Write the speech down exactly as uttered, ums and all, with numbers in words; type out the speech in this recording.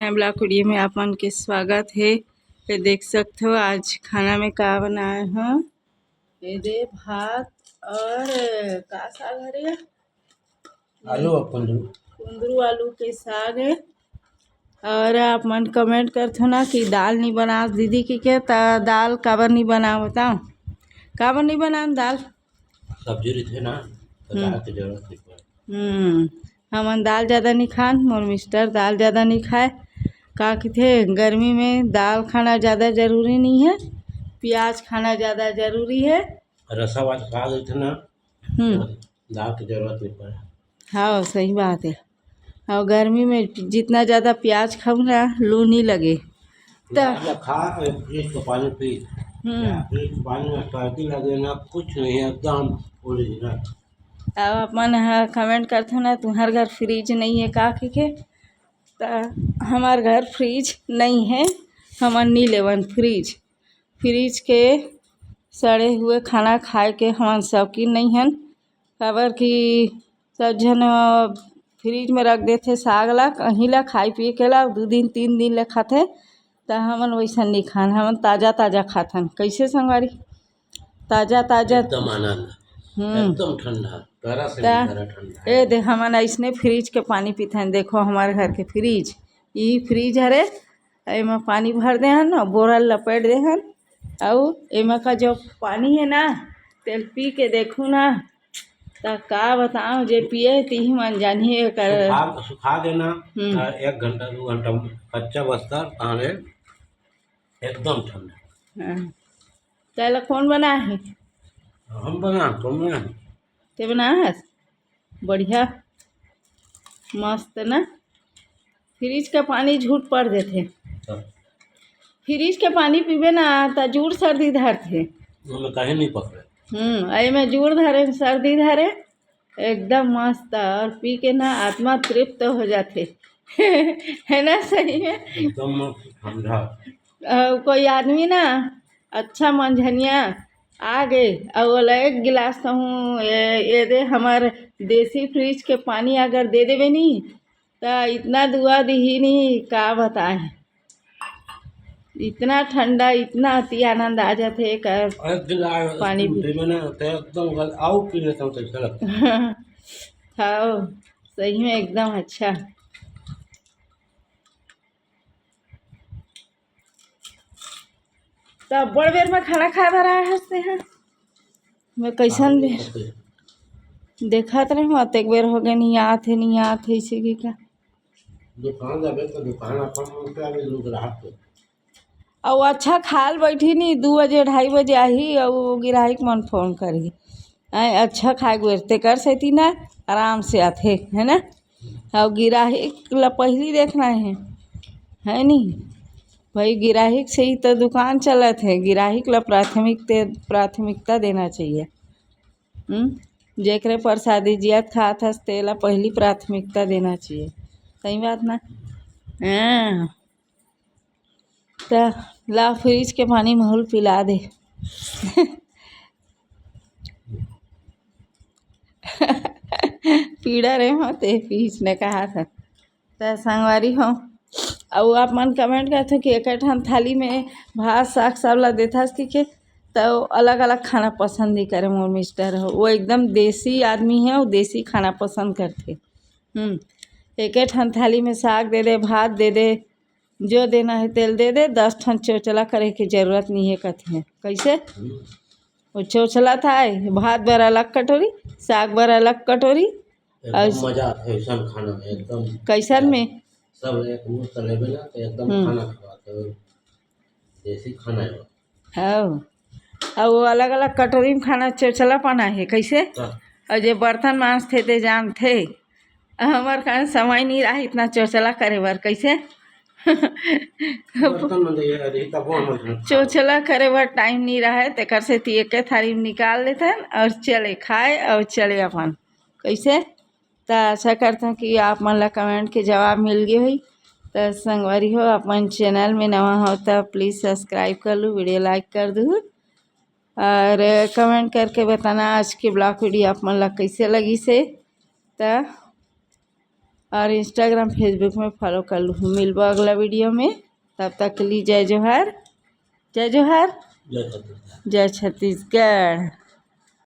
Blog video में आप मन के स्वागत हे। ये देख सकथो आज खाना में का बनाए हव। ये दे भात और का साग हरे? आलू और कुंदरू। कुंदरू आलू के साग हे। और आप मन कमेंट करथो ना कि दाल नहीं बनास दीदी कहिके, त दाल काबर नहीं बनाव बताओ, काबर नहीं बनान दाल? सब्जी रहिथे ना, तो हम्म। दाल के जरूरत नहीं पड़े। हम्म, हमन दाल ज़्यादा नहीं खान, मोर मिस्टर दाल ज़्यादा नहीं खाए। का कहिथे, गर्मी में दाल खाना ज़्यादा जरूरी नहीं है, प्याज खाना ज़्यादा जरूरी है। रसा वाला साग रहिथे ना, हम्म। तो दाल के जरूरत नहीं पड़े। हाँ, सही बात है। और गर्मी में जितना ज़्यादा प्याज खाऊ ना, लू नहीं लगे। त- प्याज खा, फ्रिज का पानी पी। हम्म। फ्रिज के पानी में सर्दी लगे ना, कुछ नहीं, एकदम ओरिजिनल। अब अपन ह कमेंट करथो ना, तुम्हार घर फ्रिज नहीं है का कहिके, त हमार घर फ्रिज नहीं है, हमन नहीं लेवन फ्रिज। फ्रिज के सड़े हुए खाना खाए के हमन शौकीन नहीं हन, काबर कि सब झन फ्रिज में रख देथे साग ला, कहीं ला खाए पिए के ला, दू दिन तीन दिन ले खाथे, त हमन वैसन नहीं खान, हमन ताज़ा ताज़ा खाथन। कैसे संगवारी? ताज़ा ताज़ा। एकदम आनंद, हम्म। एकदम ठंडा, गरा से त भी गरा ठंडा। ए दे, हमन ऐसने फ्रिज के पानी पीथन। देखो हमारे घर के फ्रिज, ई फ्रिज हरे, एमा पानी भर दे हन और बोरा लपेट दे हन, और एमा का जो पानी है ना, तेल पी के देखू ना, त का बताओ, जे पिए तिही मन जानही एकर। सुखा, सुखा देना, हम्म। त एक घंटा दो घंटा कच्चा बस्तर, ताने एकदम ठंडा। हाँ। तेला कौन बनाए हे? हम बना, कौन बना? ते बनाए हस? बढ़िया, मस्त ना। फ्रिज का पानी झूठ पड़ देथे। हाँ। फ्रिज के पानी पीबे ना, त जूड़ सर्दी धरथे। ओमे काहे नहीं पकड़े? हम्म, एमे जूड़ धरे, सर्दी धरे, एकदम मस्त, और पी के ना आत्मा तृप्त हो जाथे। है ना, सही में? एकदम मस्त, ठंडा। और कोई आदमी ना अच्छा मंझनिया आ गे, और ओला एक गिलास कहूँ, ये, ये दे, हमार देसी फ्रिज के पानी अगर दे देबे नी, त इतना दुआ दिही नी, का बताए। इतना ठंडा, इतना अति आनंद आ जाथे एकर एक गिलास पानी पी। देबे ना, त एकदम गल-, आऊ पी लेता हूँ, तो अच्छा लगता है। हाँ, सही में एकदम अच्छा। त बड़ बेर में खाना खाए बर आए हस तेहा? मैं कैसन बे-, देखत रहे हूँ, अतेक बेर हो गए, नहीं आत है, नहीं आत है, इसे की का। दुकान जाबे तो दुकान अपन मुंह पे आवे, लोग राहत के। अउ अच्छा खाल बैठी नी, दू बजे, ढाई बजे आही, अउ गिराहिक मन फोन करही, "आय, अच्छा खाए बर," तेकर सेती ना आराम से आथे, है ना? अउ गिराहिक ला पहिली देखना है, है नी? भाई, गिराहिक से ही तो दुकान चलत है, गिराहिक ला प्राथमिक ते-, प्राथमिकता देना चाहिए। हम्म? जेकरे प्रसादी जियत खात हस, तेला पहिली प्राथमिकता देना चाहिए। सही बात ना? हाँ। त ला फ्रिज के पानी महूल पिला दे। पीड़ा रे हो ते पीस ने कहा था। त संगवारी हो, अउ आप मन कमेंट करथो कि एक ठन थाली में भात, साग, सब ला देथस कि के, त अलग-अलग खाना पसंद नहीं करे मोर मिस्टर हो। वो एकदम देसी आदमी है, वो देसी खाना पसंद करथे। हम्म, एक ठन थाली में साग दे दे, भात दे दे, जो देना है तेल दे दे, दस ठन चोचला करे के जरूरत नहीं है कथे। कैसे? वो चोचला था, भात बर अलग कटोरी, साग बर अलग कटोरी। एकदम और मजा आथे ऐसन खाना में, एकदम। कैसन में? सब एक मुंह से लेबे ना, तो एकदम हम्म। खाना खवाथे, देसी खाना है। हाँ। अउ वो अलग-अलग कटोरी में खाना चोचला पना है, कैसे? हाँ। अउ जे बर्तन मांजथे, ते जानथे। हमर कन समय नहीं रहा इतना चोचला करे बर, कैसे? बर्तन मांजे ये रही, तब वो हम चोचला करे बर टाइम नहीं रहा है, तेकर सेती एके थाली में निकाल लेथन अउ चले खाए अउ चले अपन। कैसे? त आशा करथों कि आप मन ला कमेंट के जवाब मिल गए होही। त संगवारी हो, अपन चैनल में नवा हो त प्लीज सब्सक्राइब कर लू, वीडियो लाइक कर दू और कमेंट करके बताना आज के ब्लॉग वीडियो आप मन ला कैसे लगिस हे। त और Instagram, Facebook में follow कर लूँ। मिलबो अगला video में, तब तक के लिए जय जोहार, जय जोहार, जय छत्तीसगढ़।